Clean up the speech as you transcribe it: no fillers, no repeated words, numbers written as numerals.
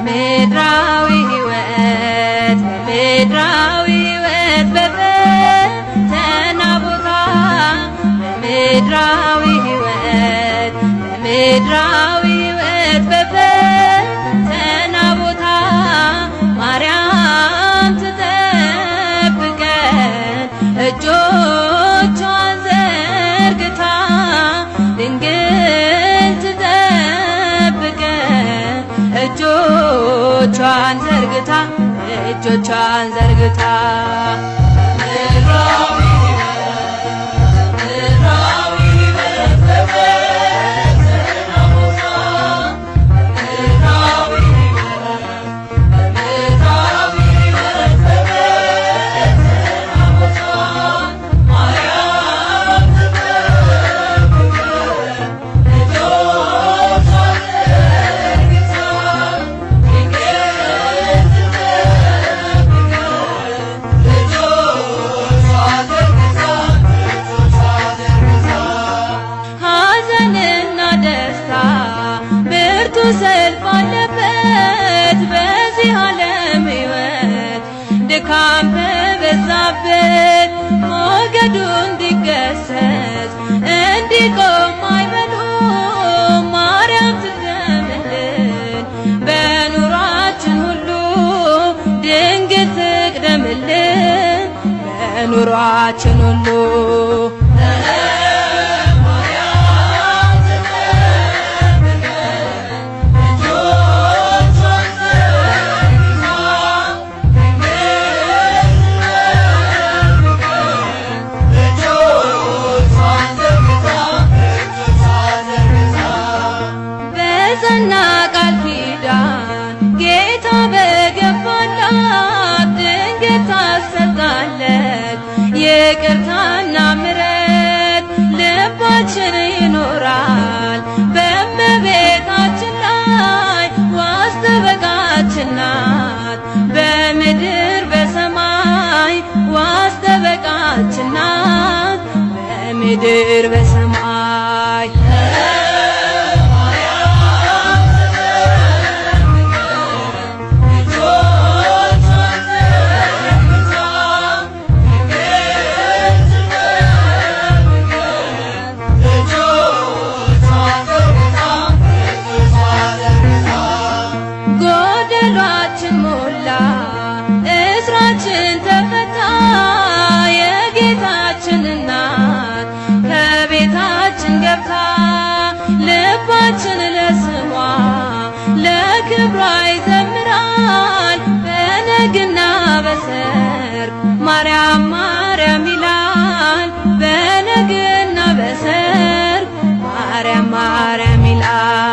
በምድራዊ ሕይወት፣ በምድራዊ ሕይወት በፈተና ቦታ፣ በምድራዊ ሕይወት፣ በምድራዊ ሕይወት በፈተና ቦታ ማርያም ትጠብቀን እጆቿን ዘርግታ፣ ድንግል ትጠብቀን እጆቿን ዘርግታ፣ እጆቿን ዘርግታ። ሐዘንና ደስታ ብርቱ ሰልፍ አለበት በዚህ ዓለም ሕይወት፣ ድካም በበዛበት ሞገዱ እንዲገሰጽ እንዲቆም አይበሉ ማርያም ትቅደምልን በኑሯችን ሁሉ፣ ድንግል ትቅደምልን በኑሯችን ሁሉ። በጸና ቃል ኪዳን ጌታ በገባላት ድንግል ታሰጣለች ይቅርታና ምሕረት፣ ልባችን ይኖራል በእመቤታችን ላይ፣ ዋስ ጠበቃችን ናት በምድር በሰማይ፣ ዋስ ጠበቃችን ናት በምድር በሰማይ። ጎደሏችን ሞላ፣ እስራችን ተፈታ፣ የጌታችን እናት ከቤታችን ገብታ፣ ልባችን ለስሟ ለክብሯ ይዘምራል፣ በነግና በሰርክ ማርያም ማርያም ይላል፣ በነግና በሰርክ ማርያም ማርያም ይላል።